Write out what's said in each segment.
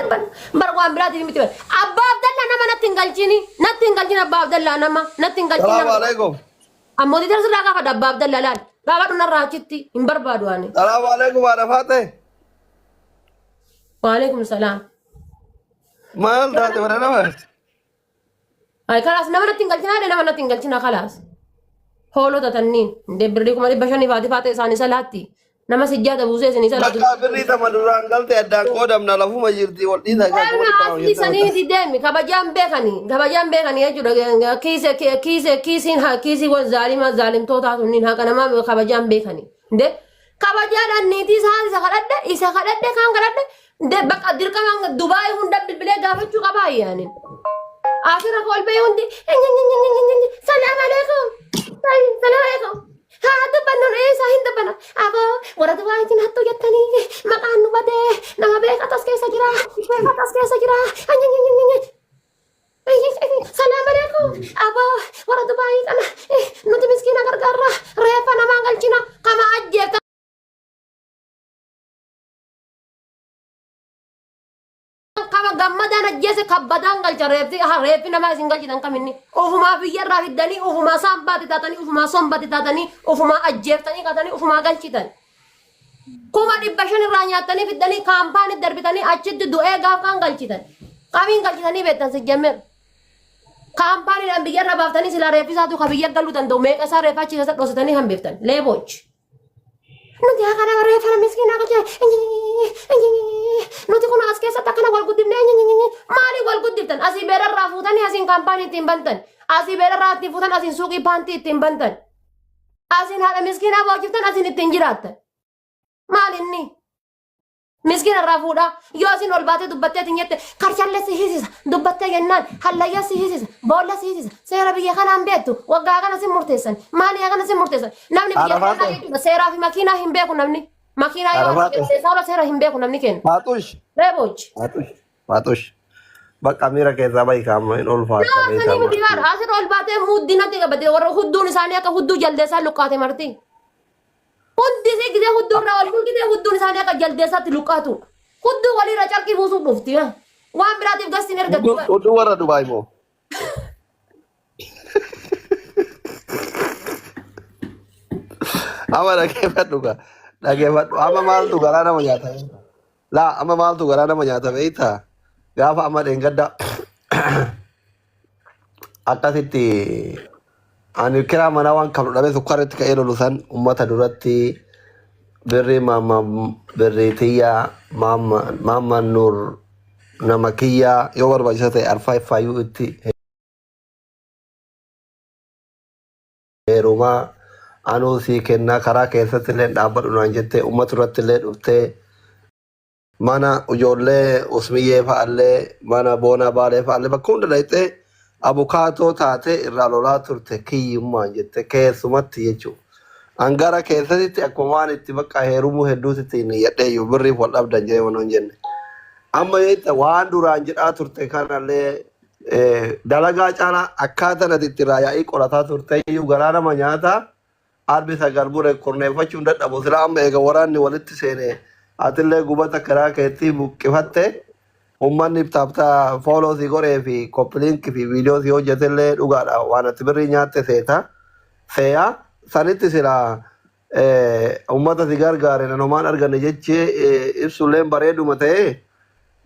dubbanna. Bar waan biraatiif miti bar. Abbaa Abdallaa nama natti hin galchini. Natti hin galchini Abbaa Abdallaa nama. Natti hin galchini Salaamu nama. alaikum. Ammoo didar sirraa gaafadha Abbaa Abdallaa laal. Gaafadhu narraa achitti hin barbaadu ani. Salaamu alaikum haadha faate. Waalaikum salaam. Maal taate bara nama? Ay kalaas nama natti hin galchinaa jedhe nama natti hin galchinaa kalaas. Hoolota tanniin indee birrii 500,000 faati faate isaan isa laatti. Nama sijjaada buusee isin isa laatu. Bakka birrii tama duraan galte addaan qoodamna lafuma jirti wal dhiisa gaa kuma Deemi dhibba lama asli jettee sanii bakka. miti deemi kabajaan beekanii kabajaan beekanii jechuudha kiise kiise kiisiin kiisii wal zaalima zaalimtootaa sunniin haqa namaa kabajaan beekanii. Indee kabajaadhaan niitii isaa isa kadhadhe isa kadhadhe kaan kadhadhe de bakka dirqamaan Dubaay hunda bilbilee gaafachuu qabaa yaanin. Asirra ol bahee hundi salaam alaikum salaam alaikum haa dubbannu eessa hin dubbanna aboo warra Dubaayitiin hattuu jettanii maqaan nu badee nama beekatu as keessa jira beekatu as keessa jira. Salaam alaikum. Aboo warra Dubaayii kana nuti miskiina gargaarra reeffa namaa galchina kama ajjeefta. Kama gammadaan ajjeese kabbadaan galcha reeffi haa reeffi namaa isin galchitan kaminni ofumaa biyyarraa fiddanii ofumaa saambaatti taatanii ofumaa sombatti taatanii ofumaa ajjeeftanii katanii ofumaa galchitan. 500,000 irraa nyaattanii fiddanii kaampaanii darbitanii achitti du'ee gaaf kaan galchitan. Kamiin galchitanii beektan sijjammer. Kaampaaniidhaan biyyarra baaftanii silaa reeffisaatu ka biyya galuu danda'u meeqa isaa reeffa achi keessa dhoositanii hambiftan. Leeboch. Nuti haa kana reeffa miskiinaa galchine. Nuti kun as keessatti akkana wal guddifne. Maaliif wal guddiftan? Asii beelarraa fuutanii asiin kaampaanii ittiin bantan. Asii beelarraa ittiin fuutan asiin suuqii paantii ittiin bantan. Asin haadha miskiinaa boojiftan asin ittiin jiraattan. Maal inni? Miskiina irraa fuudhaa. Yoo asin ol baatee dubbattee atin jette karchallee si hiisisa. Dubbattee jennaan hallayyaa si hiisisa. Boolla si hiisisa. Seera biyya kanaan beektu. Waggaa kana si murteessan. Maali kana si murteessan. Namni biyya Haadha kanaa faate. jechuudha seeraa fi makiinaa hin beeku namni. Makiinaa yoo Haadha argate faate. seera seera hin beeku namni kenna. Faaxush. Reebochi. Faaxush. Faaxush. Bakka miira keessaa bahi kaama hin ulfaata Sanii beekama. miti bara asirra ol baatee muddii natti qabate warra hudduun isaanii akka hudduu jaldeessaa luqqaate marti. Hundi isii gisee hudduu irraa ol mul'isee hudduun isaanii akka jaldeessaatti luqqaatu. Hudduu waliirra carqii buusuuf dhufti. Waan biraatiif gastiin ergatti. Hudduu warra Dubaay moo? Amma dhaggeeffadhu gaa. Dhaggeeffadhu. Amma maaltu garaa nama nyaata? Laa amma maaltu garaa nama nyaata beektaa? Gaafa amma dheengadda akkasitti ani kiraa manaa waan qabnu dhabee sukkaarratti ka'ee lolu san uummata duratti birrii maamma birrii tiyyaa maamma maamma nuur nama kiyyaa yoo barbaachisa ta'e arfaa iffaayyuu itti heerumaa anuu sii kennaa karaa keessatti illee dhaabbadhu naan jettee uummata irratti illee dhuftee mana ijoollee usmiyyee fa'allee mana boonaa baalee fa'allee bakka hunda dhaqxee abukaatoo taatee irraa lolaa turte kiyyummaan jette keessumatti jechuudha. Angara keessatti akkuma waan itti bakka heerumuu hedduutti hin yadheeyyu birriif wal dhabdan jedhee waan hin jenne. Amma jecha waan duraan jedhaa turte kanallee dalagaa caalaa akkaataan ati itti raayyaa'ii qorataa turteyyuu garaa nama nyaataa arbi sagal bure kurneeffachuun dadhabu sila amma eega waraanni walitti seene atillee gubata karaa keetti buqqifatte ummanni taaptaa fooloo si godhee fi koppiliinki fi viidiyoo si hojjetellee dhugaadha waan ati birrii nyaatte seeta seeyaa sanitti sila ummata si gargaare nanomaan arganne jechee ibsulleen bareeduma ta'ee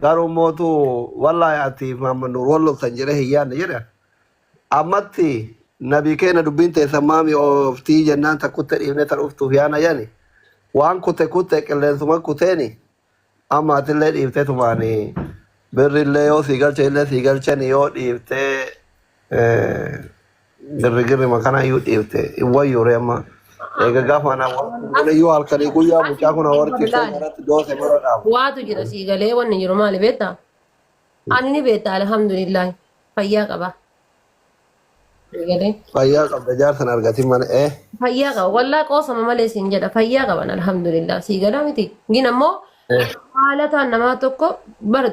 garuu mootu wallaahi ati Muhammad Nuur wal loltan jedhee hin yaadne jedhe. Ammatti nabii keenya dubbiin teessan maami ooftii jennaan takkutte dhiifne tan uftuuf yaana yani waan kute kute qilleensuma kuteeni amma atillee dhiiftee tumaani birrillee yoo sii galche illee sii galchani yoo dhiiftee girrigirri makana iyyuu dhiifte hin wayyuure amma eega gaafa ana waan iyyuu halkanii guyyaa mucaa kun warri tiktook irratti doose mara dhaabu. Waatu jira sii galee wanni jiru maali beektaa? Ani ni beekta alhamdulillah fayyaa qaba. Sii galee. Fayyaa qabda jaarsan argatin mana ee. Fayyaa qaba wallaa qoosama malee siin jedha fayyaa qaban alhamdulillah sii galaa miti. Gin ammoo haalataan namaa tokko bar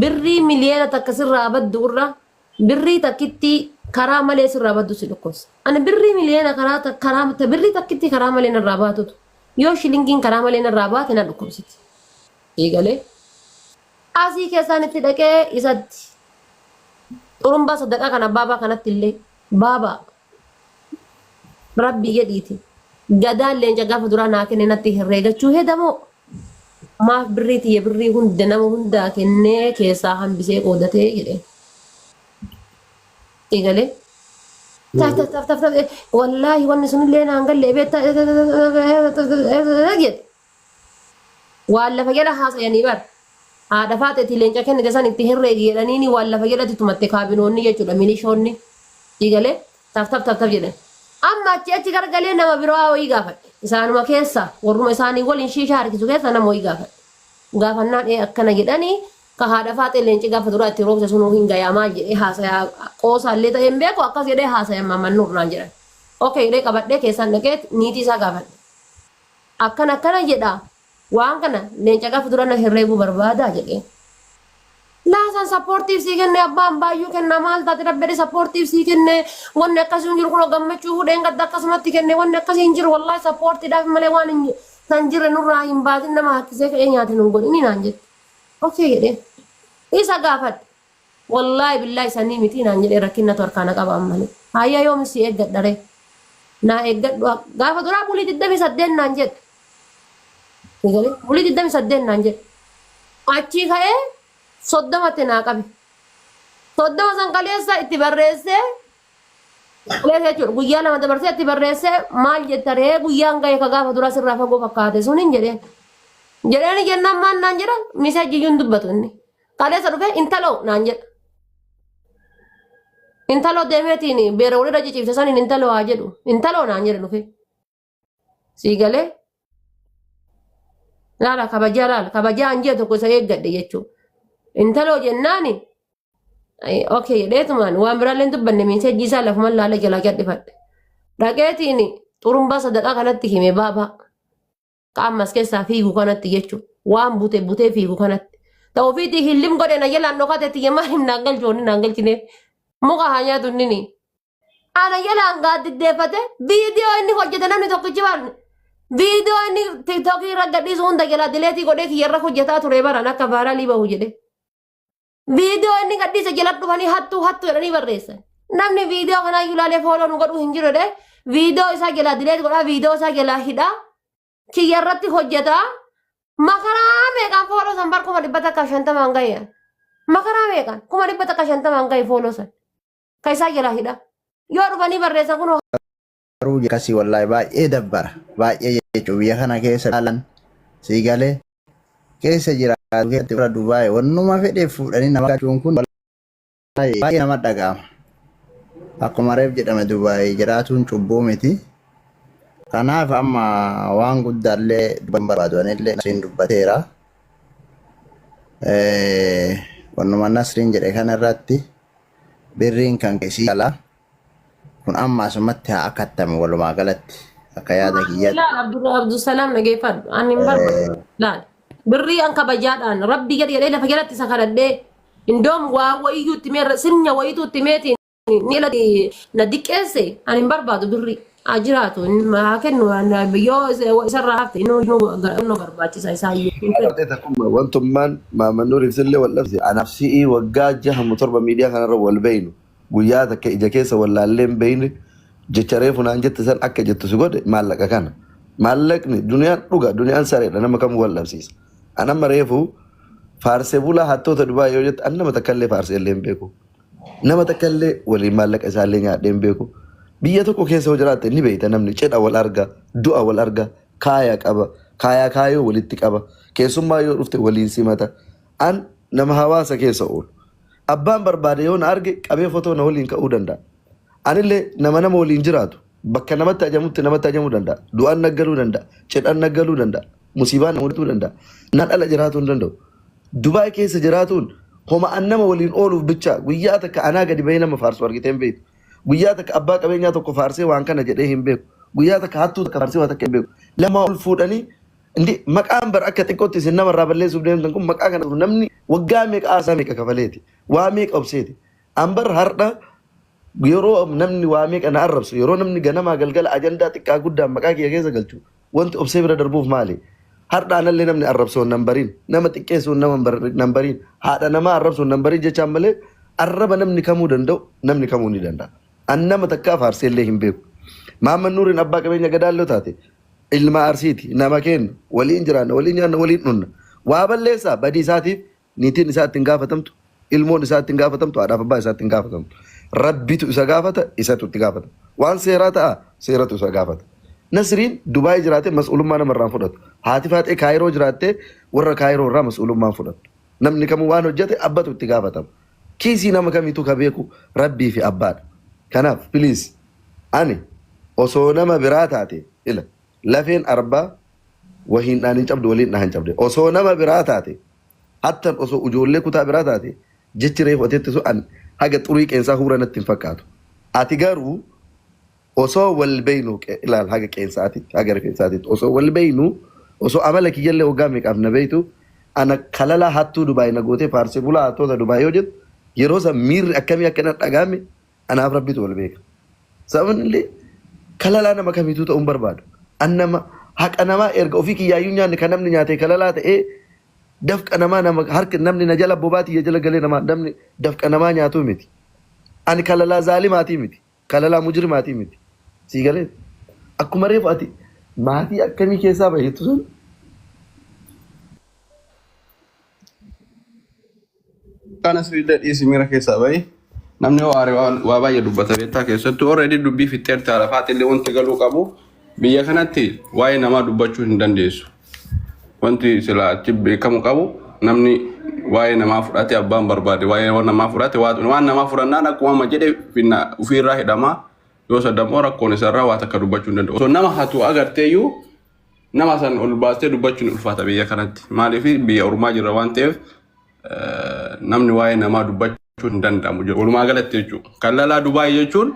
birrii 1 miliyoona sirraa baddu irra Birrii takkittii karaa malee sirraa baddu si dhukkubsa. Ani birrii miliyoona karaa ta- karaa ta- birrii takkittii karaa malee narraa baatutu yoo shilingiin karaa malee narraa baate na dhukkubsiti. Eegalee. Asii keessaan itti dhaqee isatti xurumbaa sadaqaa kana baabaa kanatti illee baabaa rabbii jedhiiti. Gadaan leenca gaafa duraa naa kenne natti herreegachuu hedamoo maaf birrii tiyya birrii hunda nama hundaa kennee keessaa hambisee qoodatee jedhee. Eegalee. Taf taf taf taf taf wallaahi wanni sunillee naan galle beektaa jedhe. Waan lafa jala haasayanii bar. Haadha faaxeeti leenca kennite san itti herreegi jedhaniini waan lafa jalatti tumatte kaabinoonni jechuudha milishoonni. Eegalee taf taf taf taf jedhan. Amma achi achi garagalee nama biraa wayii gaafadhe. Isaanuma keessa warruma isaanii waliin shiishaa harkisu keessa nama wayii gaafadhe. Gaafannaan ee akkana jedhanii ka haadha faaxee leenci gaafa duraa itti roobse sunuu hin gayaa maal jedhee haasayaa qoosaallee ta'ee hin beeku akkas jedhee haasaya mammannuur naan jedhan. Okay jedhee qabadhee keessaan dhaqee niitii isaa gaafadhe. Akkana akkana jedha waan kana leenca gaafa dura na herreeguu barbaadaa jedhee. Laasan sappoortiif sii kenne abbaan baayyuu kenna maal taate rabbedhe sappoortiif sii kenne wanni akkasii hin jiru kunoo gammachuu hudheen gadda akkasumatti kenne wanni akkasii hin jiru wallaahi sappoortiidhaaf malee waan hin san jirre nurraa hin baasin nama hakkisee ka'ee nyaate nun godhini naan jette. Okay jedhee. Isa gaafadhe. Wallaahi billaahi sanii miti naan jedhee rakkinnatu harkaa na qaba malee. Hayya yoomi si eeggadha ree. Naa eeggadhu gaafa duraa bulii 28 naan jedhe. Bulii 28 naan jedhe. Achii ka'ee 30tti naa qabe. 30 san kaleessa itti barreessee kaleessa jechuudha guyyaa lama dabarsee itti barreessee maal jetta ree guyyaan ga'e ka gaafa duraa sirraa fagoo fakkaate sun hin jedheen. Jedheeni jennaan maal naan jedha miseejii iyyuu hin dubbatu inni. Kaleessa dhufee intaloo naan jedha. Intaloo deemeetiin beera walirra ciciibse saniin intaloo haa jedhu. Intaloo naan jedha dhufee. Sii galee laala kabajaa laala kabajaa an jedhu tokko isa eeggadhe jechuudha. Intaloo jennaani okay jedheetumaan waan biraallee hin dubbanne miseejii isaa lafuman laalee jalaa gadhifadhe. Dhaqeetiin xurumbaa sadaqaa kanatti hime baabaa. Ka ammas keessaa fiigu kanatti jechuudha. Waan bute butee fiigu kanatti. Ta ofiitii hillim godhe na jalaan dhokate tiyya maal hin naan galchu wanni naan galchineef. Muka haa nyaatu inni. Ana jalaan gaaddiddeeffate viidiyoo inni hojjete namni tokkichi barne. Viidiyoo inni tiktokii irra gadhiisu hunda jalaa dileetii godhee kiyya irra hojjetaa ture baran akka vaaraalii bahu jedhe. Viidiyoo inni gadhiise jala dhufanii hattuu hattuu jedhanii barreessan. Namni viidiyoo kanaa iyyuu ilaalee fooloo nu godhuu hin jiru jedhee viidiyoo isaa jalaa dileet godhaa viidiyoo isaa jalaa hidhaa kiyya irratti hojjetaa makaraa meeqaan fooloo san bar 150,000 gahe. Makaraa meeqaan 150,000 gahe fooloo san. Ka isaa jalaa hidhaa. Yoo dhufanii barreessan kun Garuu akkasii wallaahi baay'ee dabbara. Baay'ee jechuun biyya kana keessa dhaalan sii galee keessa jiraatu keessatti warra Dubaay wannuma fedhe fuudhanii nama galchuun kun wallaahi baay'ee nama dhaga'ama. Akkuma reef jedhame Dubaay jiraatuun cubbuu miti. Kanaaf amma waan guddaallee dubban barbaadu anillee Nasriin dubbateera. Wannuma Nasriin jedhe kana irratti birriin kan keessii gala. Kun amma asumatti haa akattamu walumaa galatti akka yaada kiyyaatti. Laal Abdulsalaam dhageeffadhu. Ani hin barbaadu. Laal. Birrii an kabajaadhaan rabbi gadi jedhee lafa jalatti isa kadhadhee indoom waa wayiyyuu itti meerra sirnya wayiitu itti meetiin ni lati na diqqeesse ani hin barbaadu birrii. Haa jiraatu haa kennu yoo isarraa hafte inni barbaachisa isaayyuu. Agartee takkumma wantummaan Maamman ibsillee wal dhabse anaaf si'ii waggaa jahamu torba miidiyaa kanarra wal beeynu guyyaa takka ija keessa wallaallee hin beeyne jecha reefu naan jette san akka jettu si godhe maallaqa kana. Maallaqni duniyaan dhuga duniyaan sareedha nama kamuu wal dhabsiisa. An amma reefu faarsee bulaa hattoota Dubaay yoo jette an nama takka illee faarsee illee hin beeku. Nama takka illee waliin maallaqa isaallee nyaadhee hin beeku. Biyya tokko keessa yoo jiraatte ni beekta namni cidha wal arga, du'a wal arga, kaaya qaba, kaayaa kaayoo walitti qaba, keessummaa yoo dhufte waliin simata. An nama hawaasa keessa oolu. Abbaan barbaade yoo na arge qabee fotoo na waliin ka'uu danda'a. Anillee nama nama waliin jiraatu bakka namatti ajamutti namatti ajamuu danda'a. Du'aan na galuu danda'a. Cidhaan na galuu danda'a. Musiibaan na mudachuu danda'a. Naan ala jiraatuu hin danda'u. Dubaay keessa jiraatuun homa an nama waliin ooluuf bicha guyyaa takka anaa gadi bahee nama faarsu argitee hin beektu. Guyyaa takka abbaa qabeenyaa tokko faarsee waan kana jedhee hin beeku. Guyyaa takka hattuu takka faarsee waa takka hin beeku. Lama ol fuudhanii Indi maqaan bar akka xiqqootti isin namarraa balleessuuf deemtan kun maqaa kana namni waggaa meeqa aasaa meeqa kafaleeti. Waa meeqa obseeti. An bar har'a yeroo namni waa meeqa na arrabsu yeroo namni ganamaa galgala ajandaa xiqqaa guddaan maqaa kiyya keessa galchu wanti obsee bira darbuuf maali? Har'a anallee namni arrabsoon nan bariin, nama xiqqeessuun nama nan bariin, haadha namaa arrabsuun nan bariin jechaan malee arraba namni kamuu danda'u namni kamuu ni danda'a. An nama takkaa faarseellee hin beeku. Mahammad Nuuriin abbaa qabeenya gadaallee taate ilma Arsiiti, nama keenna, waliin jiraanna, waliin nyaanna, waliin dhunna. Waa balleessaa badii isaatiif Niitiin isaa itti hin gaafatamtu, ilmoon isaa itti hin gaafatamtu, haadhaaf abbaa isaa itti hin gaafatamtu. Rabbitu isa gaafata, isatu itti gaafata. Waan seeraa ta'a, seeratu isa gaafata. Nasriin Dubaay jiraatee mas'uulummaa nama irraa hin fudhatu. Haati Faaxee Kaayiroo jiraattee warra Kaayiroo irraa mas'uulummaa hin fudhattu. Namni kamuu waan hojjete abbatu itti gaafatama. Kiisii nama kamiituu ka beeku Rabbii fi abbaadha. Kanaaf please ani osoo nama biraa taate ila lafeen arbaa wahiin dhaan hin cabdu waliin dhahan cabde. Osoo nama biraa taate Hattan osoo ujoollee kutaa biraa taate jechi reefu ati jette sun an haga xurii qeensaa huura natti hin fakkaatu. Ati garuu osoo wal beeynu ilaal haga qeensaatitti haga rifeensaatitti osoo wal beeynu osoo amala kiyyallee waggaa meeqaaf na beeytu ana kalalaa hattuu Dubaay na gootee faarsee bulaa hattoota Dubaay yoo jettu yeroo san miirri akkamii akka na dhaga'ame anaaf rabbitu wal beeka. Sababni illee kalalaa nama kamiituu ta'uu hin barbaadu. An nama haqa namaa erga ofii kiyyaayyuu nyaanne kan namni nyaatee kalalaa ta'ee dafqa namaa nama harka namni na jala bobaa tiyya jala galee nama namni dafqa namaa nyaatuu miti. Ani kalalaa zaalimaatii miti. Kalalaa mujrimaatii miti. Sii galee akkuma reefu ati maatii akkamii keessaa baheettu sun Kana sirriillee dhiisi miira keessaa bahi. Namni yoo aare waa baay'ee dubbata beektaa keessattuu already dubbii fixxeerta lafaatti illee wanti galuu qabu biyya kanatti waa'ee namaa dubbachuu hin dandeessu. Wanti sila achi beekamu qabu namni waa'ee namaa fudhate abbaan barbaade waa'ee namaa fudhate waan namaa fudhannaan akkuma amma jedhe finna ofiirraa hidhamaa yoo sadammoo rakkoon isarraa waa takka dubbachuu hin danda'u. Osoo nama hatu agarteeyyuu nama san ol baastee dubbachuun ulfaata biyya kanatti. Maaliif biyya ormaa jirra waan ta'eef namni waa'ee namaa dubbachuu hin danda'amu jedhu. Walumaa galatti jechuudha. Kan lalaa Dubaay jechuun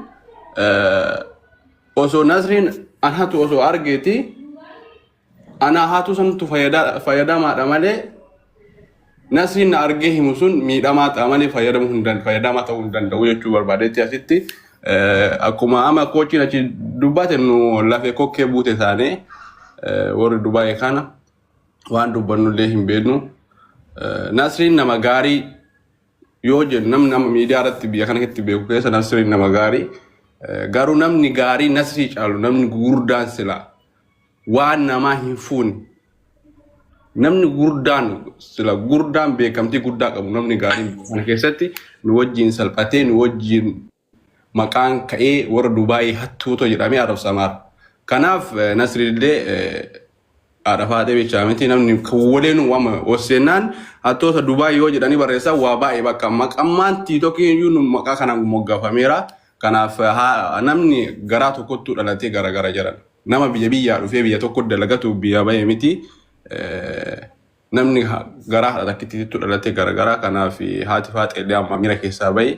osoo Nasriin an hatu osoo argeeti anaa hatu santu fayyadamaadha malee Nasriin na argee himu sun miidhamaa ta'a malee fayyadamuu hin danda'u fayyadamaa ta'uu hin danda'u jechuu barbaadetti asitti akkuma amma koochiin achi dubbate nu lafee kokkee buute taane warri Dubaay kana waan dubbannullee hin beeknu. Nasriin nama gaarii yoo jennu namni nama miidiyaa irratti biyya kana keessatti beeku keessa Nasriin nama gaarii. Garuu namni gaarii Nasrii caalu namni gurguddaan silaa waan namaa hin fuune namni gurdaan sila gurdaan beekamtii guddaa qabu namni gaariin biyya kana keessatti nu wajjin salphatee nu wajjin maqaan ka'ee warra Dubaayii hattuuto jedhamee arrabsamaara. Kanaaf Nasri illee haadha faatee bichaa miti namni waliin waama hosseenaan hattoota Dubaayii yoo jedhanii barreessan waa baay'ee bakka maqammaan tiitokii iyyuu nu maqaa kanaan moggaafameera. Kanaaf namni garaa tokkottuu dhalatee gara gara jedhan. Nama biyya biyyaa dhufee biyya tokko dalagatu biyya bahe miti. Namni garaa haadha takkittiitu dhalate garagaraa kanaaf haati faaxee illee amma miira keessaa bahe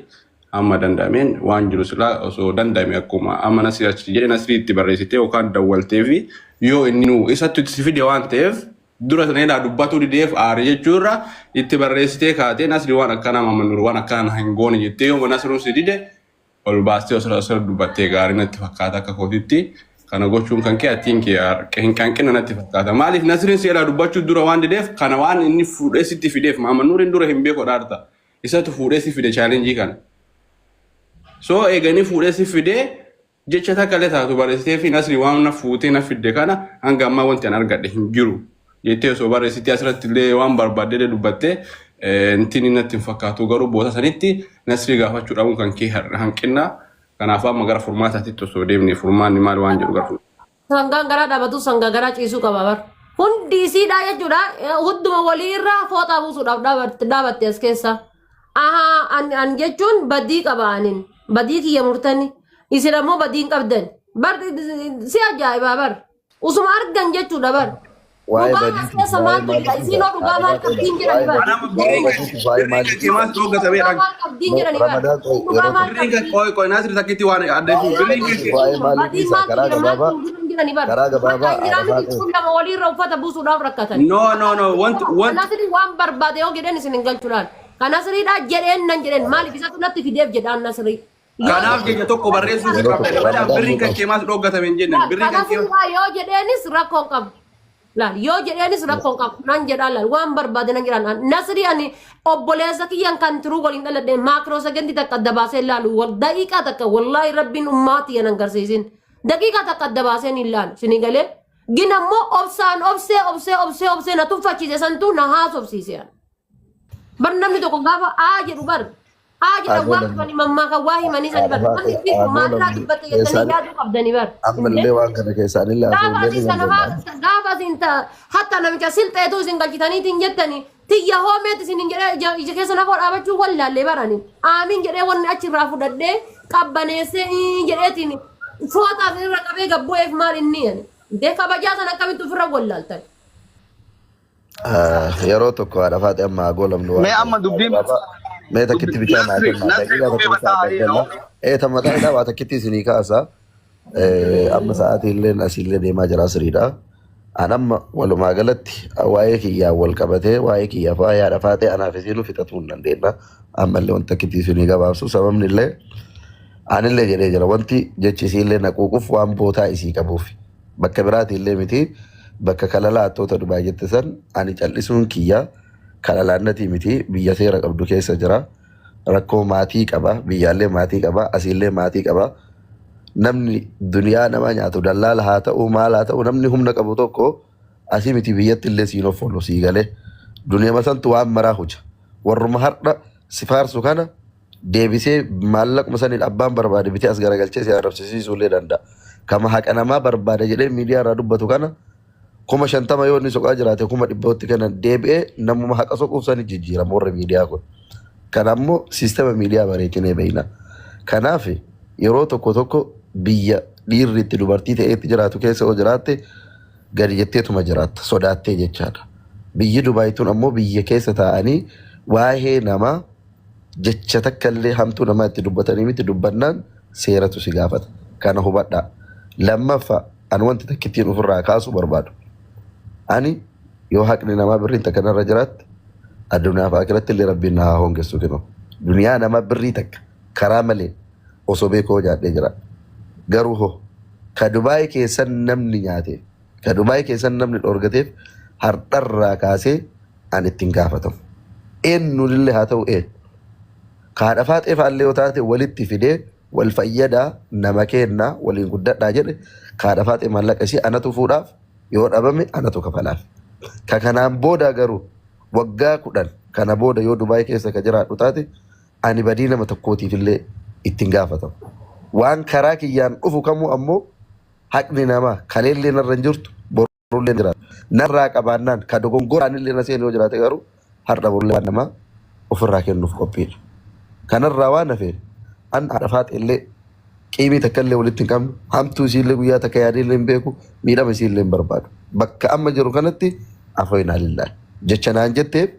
hamma danda'ameen waan jiru silaa osoo danda'ame akkuma amma nasrii achi jedhe nasrii itti barreessitee yookaan dawwaltee fi yoo inni nu isatti itti si fide waan ta'eef dura sana ilaa dubbatuu dideef aare jechuurra itti barreessitee kaatee nasrii waan akkanaa mamma nuru waan akkanaa hin goone jettee yoo nasruun si dide ol baastee osoo asirra dubbattee gaarii natti fakkaata akka kootitti. Kana gochuun kan kee atiin kee hin hanqina natti fakkaata. Maaliif Nasriin seeraa dubbachuu dura waan dideef kana waan inni fuudhee sitti fideef Maamad Nuuriin dura hin beeku dhaarta. Isatu fuudhee si fide chaalenjii kana. So eega inni fuudhee si fidee jecha takka illee taatu barreessitee fi Nasrii waan na fuutee na fidde kana hanga ammaa wanti an argadhe hin jiru. Jettee osoo barreessitee asirratti illee waan barbaadde illee dubbattee intiin natti hin fakkaatu garuu boota sanitti Nasrii gaafachuu dhabuun kan kee hanqinna. Kanaafuu amma gara furmaataatitti osoo deemne furmaanni maal waan jedhu gara Sangaan garaa dhaabatu sangaa garaa ciisuu qaba bar. Hundi isiidhaa jechuudha. Hunduma walii irraa fooxaa buusuudhaaf dhaabatte as keessa. Ahaa an an jechuun badii qaba anin. Badii kiyya murtani. Isin ammoo badii hin qabdan. Bar si ajaa'ibaa bar. Usuma argan jechuudha bar. Waa'ee Dhugaan as badiitiif keessa waa'ee maaltu jira? maaliitiif Isiinoo dhugaa maal qabdiin waa'ee jedhani bar. Anama waa'ee birriin badiitiif waa'ee birriin kan kee maaliitiif maal dhooggatamee Dhugaa dhag maal qabdiin no jedhani bar. Ramadaan qoy Dhugaa yeroo maal tokko birriin kan qabdii? qoy qoy Nasri takkitti waan adda waa'ee ifu birriin kan badiitiif kee waa'ee Badiin maaliitiif maaltu karaa jira? gabaabaa Maaltu hin jirani bar. karaa gabaabaa Bakka hin jiraa arafaa miti qoy kun lama waliirra uffata buusuudhaaf rakkatan. no no no wanti wanti Kanasri waan barbaade yoo jedhan isin hin galchu laal. Kanasriidha jedheen nan jedheen maaliif isatu natti fideef jedhaan nasrii. Yoo kanaaf jecha tokko barreessuu fi yeroo qabda tokko malee Ramadaan birriin kan muqas kee maas dhooggatame hin jennan birriin kan kee Kanasriidha yoo jedheenis rakkoo hin qabu. Laal yoo jedheenis rakkoo hin qabu nan jedhaa laal waan barbaade nan jedhaan Nasrii ani obboleessa kiyyan kan tiruu waliin dhaladhe maakroo sekendi takka adda baasee laalu wal daqiiqaa takka wallaahi rabbiin ummaa tiyya nan garsiisin daqiiqaa takka adda baasee hin laalu sinii galee gin ammoo obsaan obsee obsee obsee obsee na tuffachiise santuu na haasofsiise. Bar namni tokko gaafa aa jedhu bar aa jedhan waa himanii mammaaka waa himanii sani bar namni itti maalirraa dubbatte jettanii yaaduu qabdanii bar. Ammallee waan kana keessaan illee Gaafa haasa'uu asiin illee ni sana dandeenya. gaafa asiin hatta namicha silxeetu isin galchitaniitiin jettanii tiyya hoomeet isin hin jedhee ija keessa nafoo dhaabachuu wallaallee barani. Aamiin jedhee wanni achirraa fudhadhee qabbaneessee ii jedheetiin fooxaa irra qabee gabbu'eef maal inni ani. Dee kabajaa sana akkamitti ofirra wallaaltan. Yeroo tokko haadha faate amma haa goolamnu waan Mee amma kana dubbiin gabaabaa. Mee takkitti bichaa naa Nasri kennaa. Nasri Daqiiqaa dubbii tokko mataa bichaa haa daddalla. Ee tan mataa isaa waa takkitti isinii kaasa. Amma sa'aatii illee asiillee deemaa jira asiriidha. An amma walumaa galatti waa'ee kiyyaa wal qabatee waa'ee kiyyaaf waa'ee haadha faatee anaaf isiinuu fixatuu hin dandeenya. Ammallee wanta takkitti isinii gabaabsu sababni illee anillee jedhee jira wanti jechi isiillee na quuquuf waan bootaa isii qabuuf. Bakka biraati illee miti bakka kalalaa hattoota Dubaay jette san ani cal'isuun kiyya kalalaannatii miti biyya seera qabdu keessa jira. Rakkoo maatii qaba biyyaallee maatii qaba asiillee maatii qaba. Namni duniyaa nama nyaatu dallaala haa ta'u maal haa ta'u namni humna qabu tokko asii miti biyyatti illee siin offolu sii galee. Duniyama santu waan maraa huja. Warruma har'a si faarsu kana deebisee maallaquma saniin abbaan barbaade bitee as garagalchee si arrabsisiisuu illee danda'a. Kama haqa namaa barbaada jedhee miidiyaa irraa dubbatu kana 50,000 yoo inni soqaa jiraate 100,000tti kennan deebi'ee namuma haqa soquuf sani jijjiirama warri miidiyaa kun. Kana ammoo siistema miidiyaa bareechinee beekna. Kanaaf yeroo tokko tokko biyya dhiirri itti dubartii ta'ee itti jiraatu keessa yoo jiraatte gadi jetteetuma jiraatta sodaattee jechaadha. Biyyi Dubaay tun ammoo biyya keessa taa'anii waa'ee namaa jecha takka illee hamtuu namaa itti dubbatanii miti dubbannaan seeratu si gaafata. Kana hubadhaa. Lammaffaa ani wanti takkittiin ofirraa kaasuu barbaadu. Ani yoo haqni namaa birriin takka narra jiraatte addunyaa fi akiratti illee rabbiin na haa hongessu kinoo. Duniyaa namaa birrii takka karaa malee osoo beekoo nyaadhee jira. Garuu hoo ka Dubaay keessan namni nyaate ka Dubaay keessan namni dhoorgateef hardharraa kaasee ani ittiin gaafatamu. Eenyulillee haa ta'u eenyu. Ka haadha faaxee faallee yoo taate walitti fidee wal fayyadaa nama kennaa waliin guddadhaa jedhe ka haadha faaxee maallaqa isii anatu fuudhaaf yoo dhabame anatu kafalaaf. Ka kanaan booda garuu waggaa 10 kana booda yoo Dubaay keessa ka jiraadhu taate ani badii nama tokkootiif illee ittiin gaafatamu. Waan karaa kiyyaan dhufu kamuu ammoo haqni namaa kaleellee narra hin jirtu borullee hin jiraatu. Narraa qabaannaan ka dogongoraan illee na seenu yoo jiraate garuu har'a borullee waan namaa ofirraa kennuuf qophiidha. Kanarraa waan hafeen an haadha faaxee illee qiimii takka illee walitti hin qabnu hamtuu isiillee guyyaa takka yaadee illee hin beeku miidhama isiillee hin barbaadu. Bakka amma jiru kanatti afoynaa lillaahi jecha naan jetteef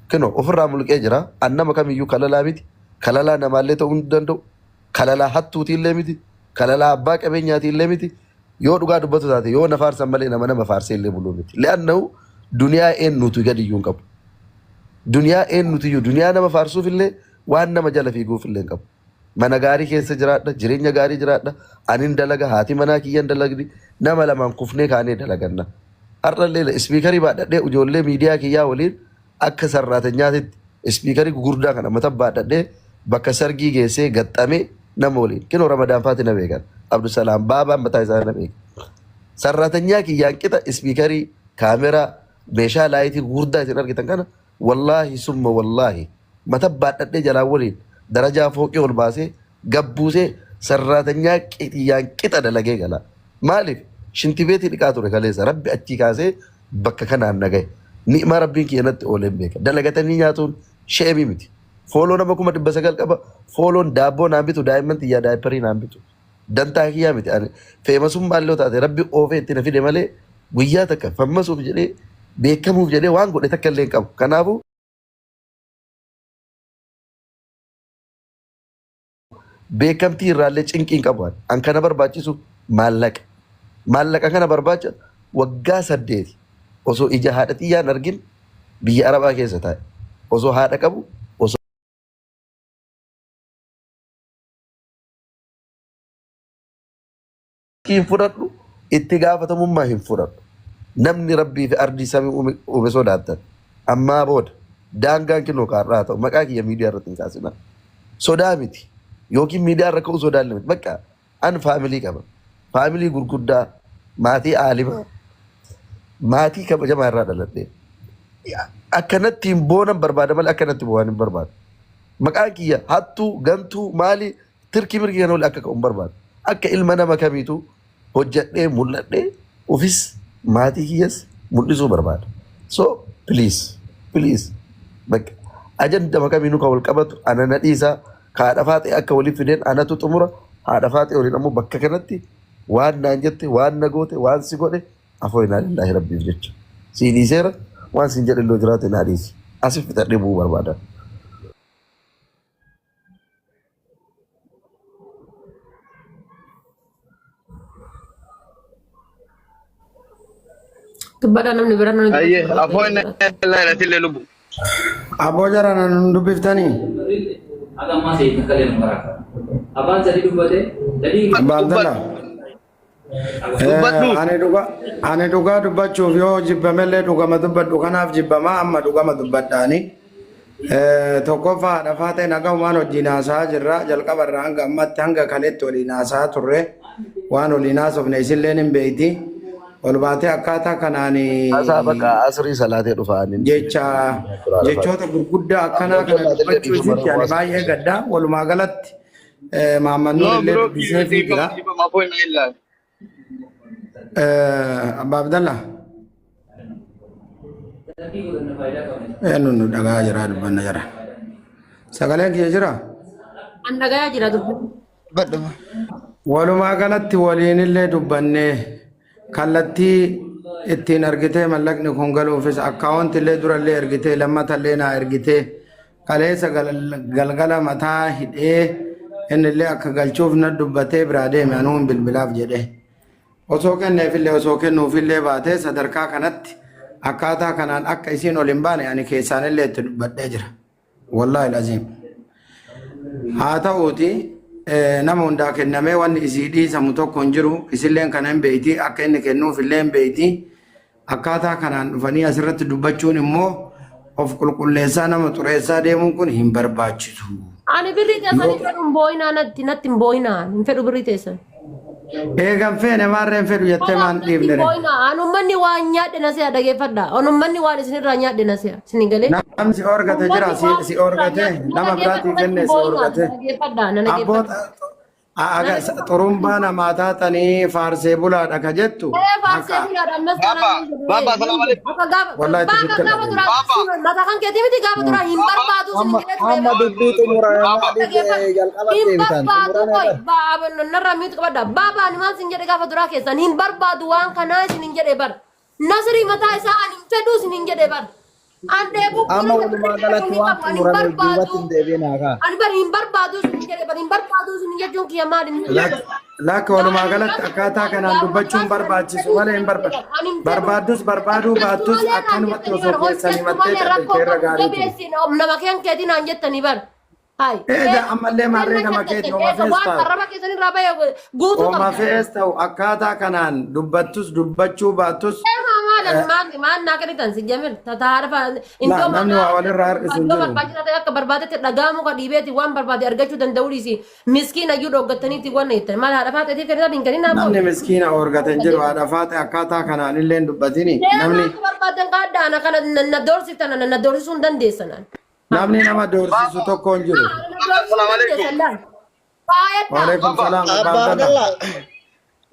kinoo ofirraa mulqee jira. An nama kamiyyuu kalalaa miti kalalaa namaallee ta'uu hin danda'u kalalaa hattuutiillee miti kalalaa abbaa qabeenyaatiillee miti Yoo dhugaa dubbatu taate yoo na faarsan malee nama nama faarsee illee buluu miti. Li'annahu duniyaa eenyutu gadi iyyuu hin qabu. Duniyaa eenyutu iyyuu duniyaa nama faarsuuf illee waan nama jala fiiguuf illee hin qabu. Mana gaarii keessa jiraadha, jireenya gaarii jiraadha, anin dalaga, haati manaa kiyyan dalagdi, nama lamaan kufnee kaanee dalaganna. Har'a illee ispiikarii baadhadhee ijoollee miidiyaa kiyyaa waliin akka sarraatanyaatitti ispiikarii gugurdaa kana mata baadhadhee bakka sargii geessee gaxxamee nama waliin kinoo Ramadaan faati na beekan Abdusalaam baabaan mataa isaa na beeka. Sarraatanyaa kiyyaan qixa ispiikarii kaameraa meeshaa laayitii gugurdaa isin argitan kana wallaahi summa wallaahi mata baadhadhee jalaan waliin darajaa fooqii ol baasee gabbuusee sarraatanyaa kiyyaan qixa dalagee gala. Maaliif shintibeetii dhiqaa ture kaleessa rabbi achii kaasee bakka kanaan na gahe. Ni'maa rabbiin kiyya natti ooleen beeka. Dalagatanii nyaatuun sheemii miti. Fooloo nama 900,000 qaba. Fooloon daabboo naan bitu daa'imman tiyyaa daayipparii naan bitu. Dantaa kiyyaa miti. Ani feemasummaa illee taate rabbi oofee itti na fide malee guyyaa takka fammasuuf jedhee beekamuuf jedhee waan godhe takka illee hin qabu. Kanaafuu Beekamtii irraallee cinqii hin qabu ani. An kana barbaachisu maallaqa. Maallaqa kana barbaacha waggaa 8 osoo ija haadha xiyyaa hin argin biyya Arabaa keessa taa'e. Osoo haadha qabu osoo hin fudhadhu itti gaafatamummaa hin fudhadhu. Namni rabbii fi ardii samii uume sodaattan. Ammaa booda daangaan kinnoo kaarraa ta'u maqaa kiyya miidiyaa irratti hin kaasinaa. Sodaa miti. Yookiin miidiyaa irra ka'uu sodaan miti. Bakka an faamilii qaba. Faamilii gurguddaa, maatii aalimaa, maatii kabajamaa irraa dhaladhe. Akkanatti hin boonan barbaada malee akkanatti bu'aan hin barbaadu. Maqaan kiyya hattuu, gantuu, maali tirkii mirgi kana olii akka ka'u hin barbaadu. Akka ilma nama kamiituu hojjedhee mul'adhee ofis maatii kiyyas mul'isuu barbaada. So please, please, bakka ajandama kamiinuu kan wal qabatu ana na dhiisaa haadha faaxee akka waliif fideen anatu xumura haadha faaxee waliin ammoo bakka kanatti waan naan jette waan na goote waan si godhe afoo inaa lillaahi rabbiif jecha sii dhiiseera waan siin jedhe illee jiraate naa dhiisi asif fixadhee bu'uu barbaada. Dubbadhaa namni biraa namni Ayyee afoo inni illee lubbu. Aboo jara na nun dubbiftanii? Haga ammaa seetii takka illee nu karaa. Abbaan sadii dubbate sadii Abbaa Abdallaa. Dubbadhu. Ani dhugaa dubbachuuf yoo jibbamellee dhugama dubbadhu kanaaf jibbamaa amma dhugama dubbadhaani. Tokkoffaa haadha faaxee nagahumaan wajjin haasa'aa jirra. Jalqaba irraa hanga ammatti hanga kaleetti waliin haasa'aa turre. Waan waliin haasofne isilleen hin beekti. Ol baatee akkaataa kanaan Asaa bakka asrii salaatee dhufa ani. jecha jechoota gurguddaa akkanaa kana dubbachuu isitti ani baay'ee gadda. Walumaa galatti Mahammad Nuur No illee bro dubbisee fi jira. dhiifama afoo inni illee. Abbaa Abdallaa. Eenyu nu dhagaa jira dubbanna jira. Sagaleen kiyya jira? An dhagayaa jira dubbi. Badhuma. Walumaa galatti waliinillee dubbannee kallattii ittiin argitee mallaqni kun galuufis akkaawwanti illee durallee ergitee lammatallee naa ergitee kaleessa galgala mataa hidhee innillee akka galchuuf na dubbatee biraa deeme anuu hin bilbilaaf jedhee. Osoo kenneefillee osoo kennuufillee baatee sadarkaa kanatti akkaataa kanaan akka isiin ol hin baane ani keessaanillee itti dubbadhee jira. Wallaahi laziim. Haa ta'uuti nama hundaa kennamee wanni isii dhiisamu tokko hin jiru. Isilleen kana hin beeyti. Akka inni kennuufillee hin beeyti. Akkaataa kanaan dhufanii asirratti dubbachuun immoo of qulqulleessaa nama xureessaa deemuun kun hin barbaachisu. Ani birrii teessan hin fedhu hin boo'inaa natti natti hin boo'inaa hin fedhu birrii teessan. Eegan feene maarreen fedhu jettee maan Natti hin dhiibne ree? boo'inaa. Ani ummanni waan nyaadhe na se'a dhageeffadha. Ani ummanni waan isinirraa nyaadhe na se'a. Isin galee? Namni si orgate jira Ummanni waan si isinirraa orgate nyaadhe na nama dhageeffadha biraatii natti hin kenne si boo'inaa. orgate. Na dhageeffadha na dhageeffadha. Abboota Xurumbaa namaa taatanii faarsee bulaadha ka jettu Ee faarsee haqa. bulaadha ammas Baaba, taanaan hin jedhu baaba, ee. assalamu alaikum. Akka gaafa Wallahi baaba tikitti gaafa dhabe. duraa Baaba, mataa kan keetii miti gaafa duraa hin baaba, barbaadu sin Amma jedhee ture amma bara. dubbii xumurame baaba. maaliif Dhageeffadhu. jalqaba Hin deebitan barbaadu xumurame qoy bara. baaba narraa miitu qabadha. Baaba ani maal sin jedhe gaafa duraa keessan hin barbaadu waan kanaa isin hin jedhe bara. Nasrii mataa isaa ani hin fedhuu isin hin jedhe bara. An dheebuu Amma poolisa walumaa birrii fedhu galatti hin waan qabu ani hin xumurame barbaadu. duubatti hin deebiin kaa. Ani bar hin barbaadu isin hin jedhe bar hin barbaadu isin jechuun kiyya maal hin Lakki walumaa galatti akkaataa kanaan dubbachuun barbaachisu malee hin barbaadu. Barbaaddus barbaaduu baattus akkanumatti osoo keessan himattee calliftee irra gaarii ture. Nama keen keetiin naan jettanii bar. Hai. Eega ammallee maarree nama keeti hooma Eega fees waan ta'u. arraba keessan irraa bahe guutuu Hooma qabda. fees ta'u akkaataa kanaan dubbattus dubbachuu baattus Eegaa maal maal maal naa kennitan si jamil tataara fa La, iddoo namni waa walirraa harkisu hin iddoo jiru. barbaachisaa ta'e akka barbaadetti dhaga'amuu ka dhiibeeti waan barbaade argachuu danda'uu dhiisi miskiin ayyuu dhooggattaniitti waan jettan maal haadha faaxeetiif kennitan hin kenninaa Namni miskiina hoorgate hin jiru haadha faate akkaataa kanaan illee hin dubbatini. Namni Deemaa akka barbaadan kaadhaa ana kana na doorsiftan na doorsisuu hin dandeessan. namni nama doorsisu tokko hin jiru. Na doorsisuu hin dandeessan laal. Faayadhaa. Waalaikum salaam Abbaa abbaa Abdallah. Abdallaa.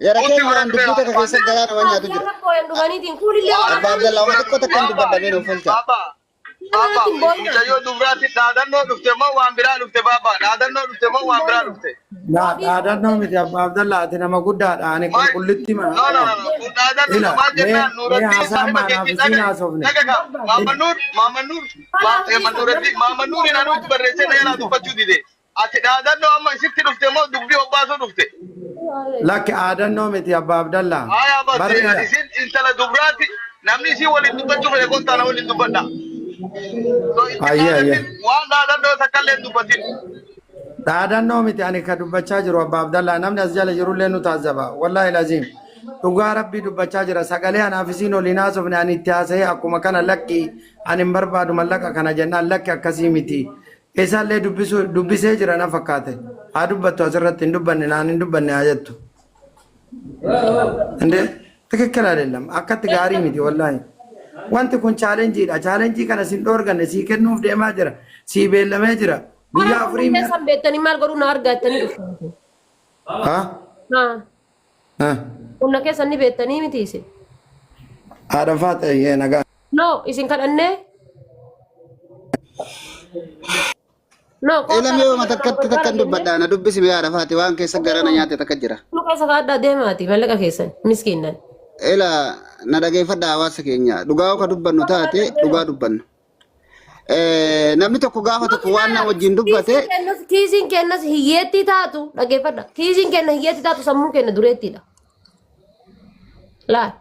Jara keenya waan dubbii takka keessa garaa nama nyaatu jira. Warra booyan dhufaniitiin kunillee waan Abbaa Abdallaa waan xiqqoo takka hin dubbadha mee nuuf olcha. Baaba, baaba, mucayyoo dubraatti dhaadannoo dhufte moo waan biraa dhufte baaba? Dhaadannoo dhufte moo waan biraa dhufte? Laa dhaadannoo miti abbaa Abdallaa ati nama guddaadha ani Maal? qulqullitti No, no, no, no. Kun dhaadannoo Ila maal mee jennaan mee Nuurattiin haasaa saahiba maanaaf keetii isiin dhaga. haasofne. Dhaga kaa. Maamman Nuur, Maamman Nuur, Nuurattiin, Maamman Nuuriin anuutti barreessee na jalaa dubbachuu dide. Ati dhaadannoo amma isitti dhufte moo dubbii obbaasuu dhufte? Lakki aadannoo miti abbaa Abdallaa. Haya bas, Barreera. isin intala dubraati namni isin waliin dubbachuu fedhe kottaa na waliin dubbadha. So itti Ayyee ayyee. dhaadatin waan dhaadannoo takka illee hin dubbatin. Dhaadannoo miti ani ka dubbachaa jiru abbaa Abdallaa namni as jala jirullee nu taazaba. Wallaahi laziim. Dhugaa Rabbii dubbachaa jira. Sagalee anaaf isiin waliin haasofne ani itti haasa'ee akkuma kana lakki ani hin barbaadu mallaqa kana jennaan lakki akkasii miti. Isaallee dubbisu dubbisee jira na fakkaate. Haa dubbattu asirratti hin dubbanne naan hin dubbanne haa jettu. እንዴ ትክክል አይደለም። Akkatti gaarii miti wallahi. Wanti kun chaalenjiidha. Chaalenjii kana sin dhoorganne sii kennuuf deemaa jira. Sii beellamee jira. Guyyaa afurii mi'a. Keessan beektanii maal godhuu na argattanii dhuftan. Ha? Haa. Ha. Humna keessan ni beektanii miti isin. Haadha faata nagaa. No, isin kadhannee. No, Eelamee yooma takkatti takkan dubbadha. Na dubbisi mee haadha faati waan keessa gara na nyaate takka jira. Nu keessa kaadhaa deemaati mallaqa keessan miskiinnan. Eela na dhageeffadha hawaasa keenya. Dhugaa yoo ka dubbannu taate dhugaa dubbanna. Namni tokko gaafa tokko waan nama wajjin dubbate Kiisiin kennas hiyyeetti taatu dhageeffadha. Kiisiin kenna hiyyeetti taatu sammuun kenna dureettiidha. Laal.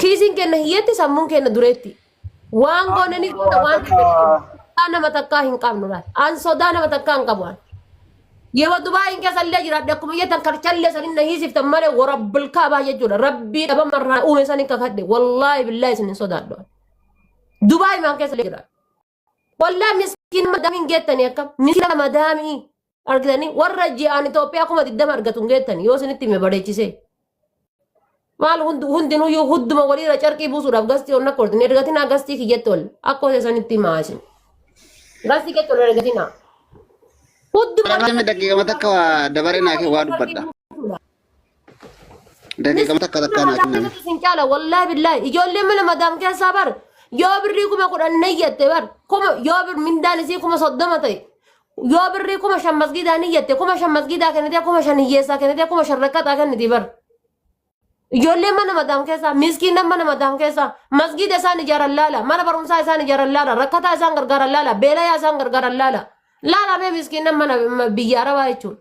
Kiisiin kenna hiyyeetti sammuun kenna dureetti. Waan goone ni goona waan sodaa nama takkaa hin qabnu laal. An sodaa nama takkaa hin qabu an. Yeroo Dubaayin keessa illee jiraadhe akkuma jettan karchallee sanin na hiisiftan malee warabbil kaabaa jechuudha. Rabbii dhabamarraa uume sanin kakadhe. Wallaahi billaahi isin hin sodaadhu. Dubaay maan keessa illee jiraadhe. Wallaahi miskiin madaamiin geettanii akkam miskiina madaamii argitanii warra ji'aan Itoophiyaa 20,000 argatu hin geettanii yoo isinitti hime bareechisee. Maal hundinuyyuu hudduma waliirra carqii buusuudhaaf gastii onna kortin ergatinaa gastii kiyyatti ol akka hojii sanitti himaa isin. Gastii keetti ol ergatinaa. Hudduma Namni daqiiqama takka waa dabaree naa kee waa dubbadha. Daqiiqama takka takka naa kenname. Isin caala wallaahi billaahi ijoolleen mana madaam keessaa bar yoo birrii 10,000 niyyatte bar kuma yoo bir mindaan isii 30,000 ta'e yoo birrii 5,000 masgiidaa niyyatte 5,000 masgiidaa kennitee 5,000 hiyyeessaa kennitee 5,000 rakkataa kenniti bar. Ijoolleen mana madaam keessaa miskiinan mana madaam keessaa masgiida isaan ijaaran laala mana barumsaa isaan ijaaran laala rakkataa isaan gargaaran laala beelayaa isaan gargaaran laala laala mee miskiinan mana biyya arabaa jechuudha.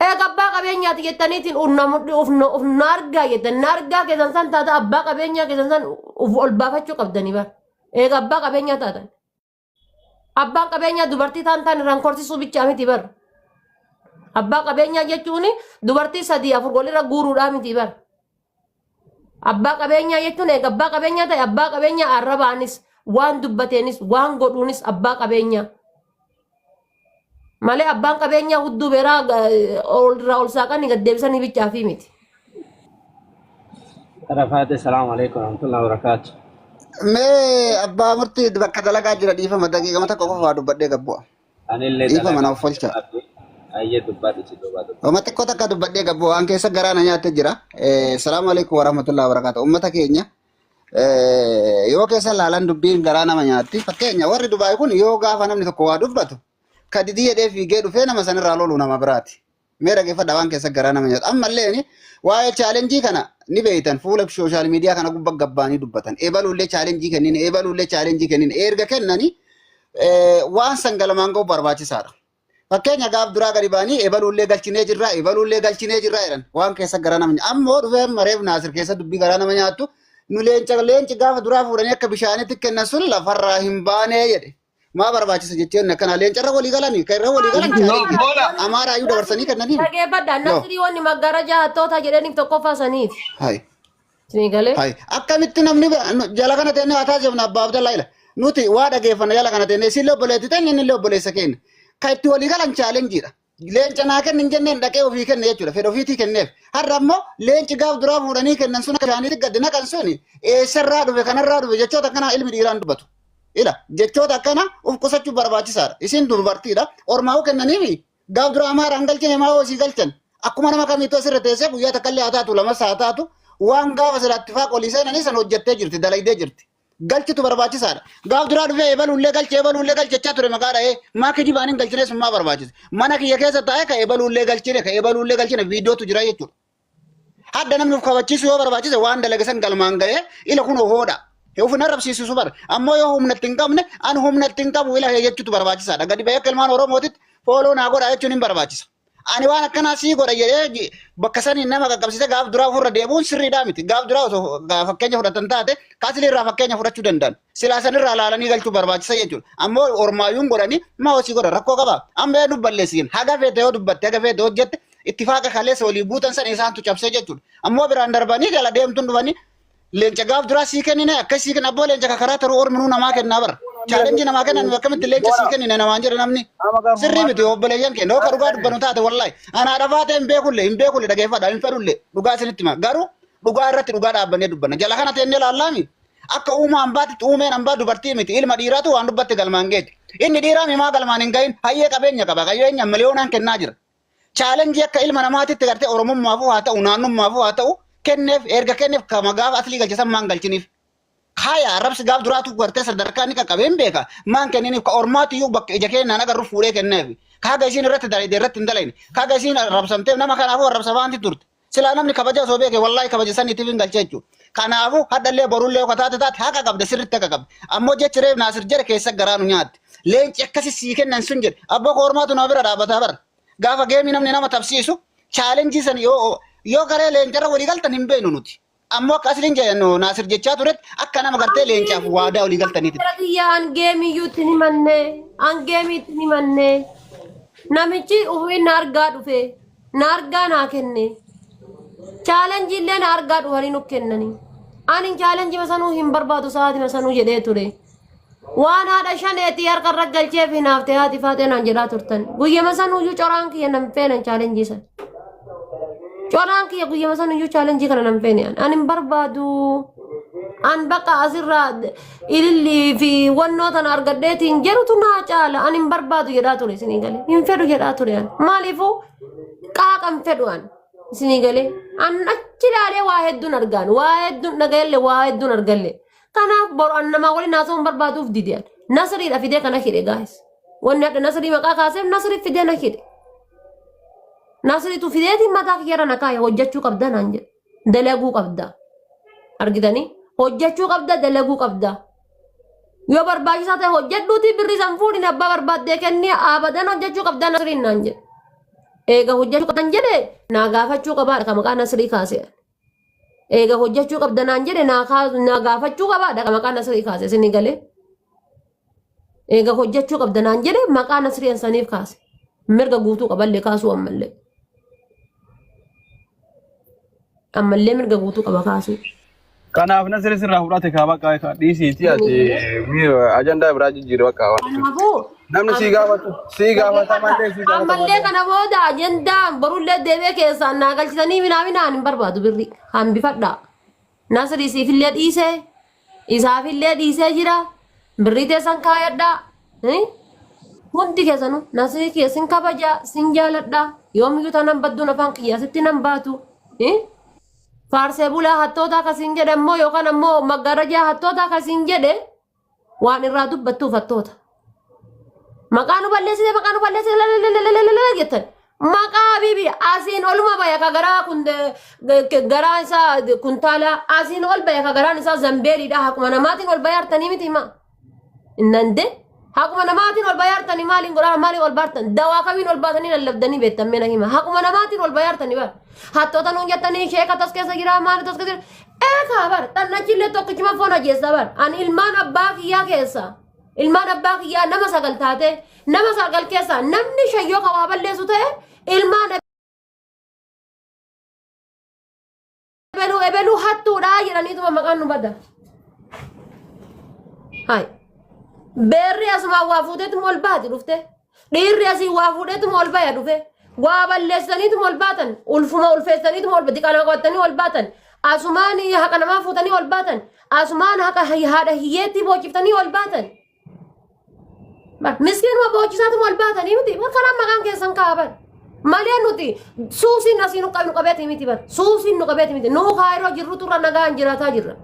Eega abbaa qabeenyaati jettaniitiin uf na argaa jettan na argaa keessan san taata abbaa qabeenyaa keessan san uf ol baafachuu qabdanii bar. Eega abbaa qabeenyaa taatan. Abbaan qabeenyaa dubartii taan taan irraan korsisuu bichaa miti bar. Abbaa qabeenyaa jechuun dubartii sadii afur walirra guuruudhaa miti bar. Abbaa qabeenyaa jechuun eega abbaa qabeenyaa ta'e abbaa qabeenyaa arrabaanis waan dubbateenis waan godhuunis abbaa qabeenyaa. Malee abbaan qabeenyaa hudduu beeraa irraa ol saaqanii gad deebisanii bichaa fi miti. Arafaate, salaamu alaikum warahmatullahi wabarakatuh. Mee abbaa murtii bakka dalagaa jira dhiifama daqiiqama takka qofa waa dubbadhee gabbu'a. Anillee Dhiifama na dalagaa of olcha. Ayyee dubbadhu si duuba dubbadhu. Oma xiqqoo takka dubbadhee gabbu'a waan keessa garaa na nyaatte jira. Salaamu alaikum warahmatullahi wabarakatuh. Uummata keenya yoo keessa laalan dubbiin garaa nama nyaatti. Fakkeenya warri Dubaay kun yoo gaafa namni tokko waa dubbatu ka didii jedhee fiigee dhufee nama sanirraa lolu nama biraati. Mee dhageeffadha waan keessa garaa nama nyaatu. Ammallee waa'ee chaalenjii kana ni beeytan fuula sooshaal miidiyaa kana gubbaa gabbaanii dubbatan. Ebaluullee chaalenjii kennin, ebaluullee chaalenjii kennin. Erga kennani waan san galmaan ga'u barbaachisaadha. Fakkeenya gaaf duraa gadi ba'anii ebaluullee galchinee jirra, ebaluullee galchinee jirra jedhan waan keessa garaa nama nyaatu. Ammoo dhufee mareef Naasir keessa dubbii garaa nama nyaattu nu leenca leenci gaafa duraa fuudhanii akka bishaanitti kennan sun lafarraa hin baanee jedhe. Maa barbaachisa jechuun akkana leencarra walii galanii kan irra walii galan chaalenjiidha. Amaaraayyuu dabarsanii kennanii. Dhageeffadha Yoo. nasrii wanni maggaarajaa hattoota jedhaniif tokkoffaa saniif. Hai. Isinii galee? Hai. Akkamitti namni jala kana teennee haa taasifnu abbaa Abdallaa ila. Nuti waa dhageeffanna jala kana teennee isinillee obboleetti teenya innillee obboleessa keenya. Kan itti walii galan chaalenjiidha. Leenca naa kenni hin jenneen dhaqee ofii kenne jechuudha. Fedha ofiitii kenneef. Har'a immoo leenci gaaf duraa fuudhanii kennan sun akka bishaaniitti gadi naqan suni eessarraa dhufe kanarraa dhufe jechoota akkanaa ilmi dhiiraan dubbatu. Ila jechoota akkana of qusachuu barbaachisaadha. Isin dubartiidha. Ormaa'uu kennaniifi gaaf dura amaaraan galchine maa hoo isii galchan. Akkuma nama kamiitu asirra teessee guyyaa takka illee haa taatu lamas haa taatu waan gaafa sila ittifaaq olii seenanii san hojjettee jirti dalaydee jirti. Galchitu barbaachisaadha. Gaaf duraa dhufee ebaluullee galche ebaluullee galche jechaa ture maqaa dha'ee maa kijibaan hin galchine sun maa barbaachise. Mana kiyya keessa taa'ee ka ebaluullee galchine ka ebaluullee galchine viidiyootu jira jechuudha. Hadda namni of kabachiisuu yoo barbaachise waan dalage san galmaan ga'ee ila kun hoodha. Of hin arrabsiisisu bara. Ammoo yoo humna itti hin qabne an humna itti hin qabu ila jechuutu barbaachisaadha. Gadi ba'ee akka ilmaan Oromootitti fooloo naa godha jechuun hin barbaachisa. Ani waan akkanaa sii godha jedhee bakka saniin nama qaqqabsiise gaaf duraa ofirra deebi'uun sirriidhaa miti. Gaaf duraa osoo fakkeenya fudhatan taate kaasili irraa fakkeenya fudhachuu danda'an. Silaa sanirraa laalanii galchuu barbaachisa jechuudha. Ammoo ormaayyuun godhanii maa hosii godhan rakkoo qaba. Amma yoo dubballeessiin haga feete yoo dubbatte haga feete hojjette Ittifaaqa kaleessa walii guutan sana isaantu cabsee jechuudha. Ammoo biraan darbanii jala deemtuun dhufanii leenca gaaf duraa sii kennine akkas sii kenna abboo leenca ka karaa taruu orminuu namaa kennaa bara. Chaalenjii namaa kennan akkamitti leenca sii kennine namaan jedha namni. Sirrii miti obboleeyyan keenya yoo ka dhugaa dubbannu taate wallahi. Anaa dhafaa ta'e hin beekulle hin beekulle dhageeffadha hin fedhulle dhugaa isinitti hima garuu dhugaa irratti dhugaa dhaabbannee dubbanna. Jala kana teennee laallaami. Akka uumaa hambaatitti uumeen hambaa dubartii miti ilma dhiiraatu waan dubbatte galmaan geeti. Inni dhiiraa mimaa galmaan hin gahin hayyee qabeenya qaba qabeenya miliyoonaan kennaa jira. Chaalenjii akka ilma namaatitti gartee Oromummaafuu haa ta'u naannummaafuu haa ta'u kenneef erga kenneef kama gaafa aslii galche san maan galchiniif. Haaya arrabsi gaaf duraatu gartee sadarkaa inni qaqqabe hin beeka maan kenniniif ka ormaatu iyyuu bakka ija keenyaan agarru fuudhee kenneef. Kaaga isiin irratti dalayde irratti hin dalayne. Kaaga isiin arrabsamteef nama kanaafuu arrabsa waanti turte. Silaa namni kabaja osoo beeke wallaahi kabaja saniitiif hin galche jechuudha. Kanaafuu hadhallee borullee yoo taate taate haqa qabda sirriitti haqa qabda. Ammoo jechi reef Naasir jedhe keessa garaa nu nyaatti. Leenci akkasi sii kennan sun jedhe abboo koormaatu nama bira dhaabbataa bara. Gaafa geemii namni nama tapsiisu chaalenjii san yoo yoo garee leencarra walii galtan hin beeknu nuti. Ammoo akka asliin jedhan Naasir jechaa turetti akka nama gartee leencaaf waadaa walii galtaniiti. Jara kiyya an geemiyyuu itti hin himanne an geemii itti hin himanne namichi ufii na argaa dhufe na argaa naa kenne chaalenjii illee na argaa dhufanii nu kennanii ani chaalenjii masanuu hin barbaadu sa'aatii masanuu jedhee ture waan haadha shaneetii harka irra galcheef hinaafte haati faaxee naan jedhaa turtan guyyama sanuyyuu coraan kiyya nan feenan chaalenjii san coraan kiyya guyyama sanuyyuu chaalenjii kana nan feene an ani hin barbaadu an bakka asirraa ilillii fi wannoo tana argadheetiin jedhutu naa caala ani hin barbaadu jedhaa ture isinii galee hin fedhu jedhaa ture an maaliifuu qaaqan fedhu an isinii galee an achi ilaalee waa hedduun argaan waa hedduun dhaga'ellee waa hedduun argallee kanaaf boru an namaa waliin haasa'uu hin barbaaduuf dide an nasriidha fidee kana hidhe gaayis wanni hadha nasrii maqaa kaaseef nasrii fidee na hidhe nasriitu fideetiin mataa kiyyarra na kaa'e hojjechuu qabda naan jedhe dalaguu qabda. Argitanii? Hojjechuu qabda, dalaguu qabda. Yoo barbaachisaa ta'e hojjedhuutii birrii san fuudhin abbaa barbaaddee kenni abadan hojjechuu qabda Nasriin naan jedhe. Eega hojjechuu qabdan jedhe naa gaafachuu qabaadha ka maqaa Nasrii kaase. Eega hojjechuu qabda naan jedhe naa naa gaafachuu qabaadha ka maqaa Nasrii kaase isinii galee. Eega hojjechuu qabda naan jedhe maqaa Nasrii saniif kaase. Mirga guutuu qaballee kaasuu ammallee. Ammallee mirga guutuu qaba kaasuu. Kanaaf nasri sirraa fudhate kaa bakka kaa dhiisiiti ati ajandaa biraa jijjiiri bakka waan. Kanaafuu Namni sii gaafatu sii gaafata malee sii gaafata ammallee malee. kana booda ajandaan borullee deebi'ee keessaan naa galchisanii minaaminaan hin barbaadu birri hambifadhaa. Nasri siifillee dhiisee isaafillee dhiisee jira birrii teessan kaayadhaa. Eh? Hundi keessanuu nasrii kiyya sin kabajaa sin jaaladhaa yoomiyyuu tanan badduun afaan kiyya asitti nan baatu. Eh? Faarsee bulaa hattoota akkasiin jedhe ammoo yookaan ammoo maggaarajaa hattoota akkasiin jedhe waan irraa dubbattuuf hattoota. Maqaa nu balleessite maqaa nu balleessite lalalalalalala jettan. Maqaa Habiibi asiin oluma baya ka garaa kun garaa isaa kuntaala asiin ol baya ka garaan isaa zambeeliidha haquma namaatiin ol baya hartanii miti himaa. Innande haquma namaatiin ol bayaartanii maaliin godhaa maaliin ol baartan dawaa kamiin ol baatanii lallabdanii beektan meena hima haquma namaatiin ol bayaartanii bar hattoota nuun jettanii sheeka tas keessa jira maali tas keessa jira eekaa bar xannachillee tokkichuma foon ajjeessa bar ani ilmaan abbaa kiyyaa keessa ilmaan abbaa kiyyaa nama sagal taate nama sagal keessa namni shayyoo ka waa balleessu ta'e ilmaan ebeluu ebeluu hattuudha jedhaniituma maqaan nu bada. Hai. Beerri asumaan waa fuuteetuma ol baati dhufte. Dhiirri asii waa fuudheetuma ol baya dhufe. Waa balleessaniituma ol baatan. Ulfuma ulfeessaniituma ol diqaalama qabatanii ol baatan. Asumaan haqa namaa fuutanii ol baatan. Asumaan haqa haadha hiyyeettii boochiftanii ol baatan. Bar miskiinuma boochisaatuma ol baatanii miti bar kanaan maqaan keessan ka'a bar. Malee nuti suusiin asii nu qabnu qabeeti miti bar suusiin nu qabeeti miti nuu kaayiroo jirrutu irra nagaan jiraataa jirra.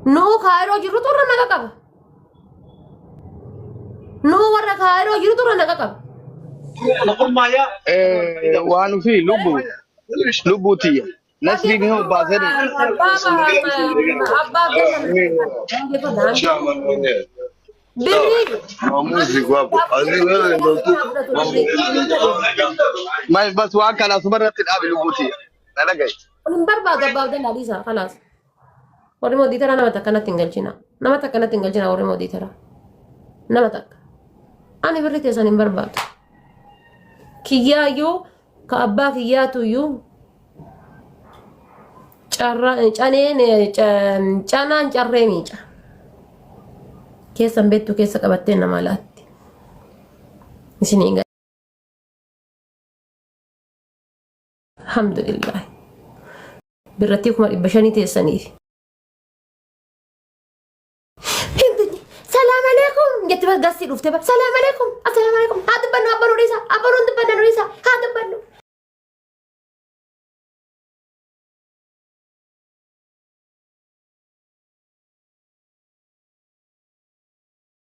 Nuu kaayiroo jirrutu irra naga qaba. Nuu warra kaayiroo jirutu irra naga qaba. Waan ofii lubbu lubbuu tiyya. Nasriin hin obbaasani. Abbaa Birrii Maamuzi guapo. Así wewe ndo tu. Maal bas waan kana asuma irratti dhaabi lubbuu tiyya. Na dhaga'i. Hin barbaadu abbaa abdallaa dhiisa kalaas. Warri mootii taraa nama takka natti hin galchina. Nama takka natti hin galchina warri mootii taraa. Nama takka. Ani birri teessan hin barbaadu. Kiyyaayyuu Ka abbaa kiyyaatuyyuu carra caneen canaan carree miica. Keessan beektu keessa qabattee nama laatti. Isinii gala. Alhamdulillah. Birrattii 500,000 teessaniif. Salaam alaikum jetti bar gassi dhufte bar salaam alaikum assalaam alaikum haa dubbannu abbaluu dhiisa abbaluun dubbanna nu dhiisa haa dubbannu.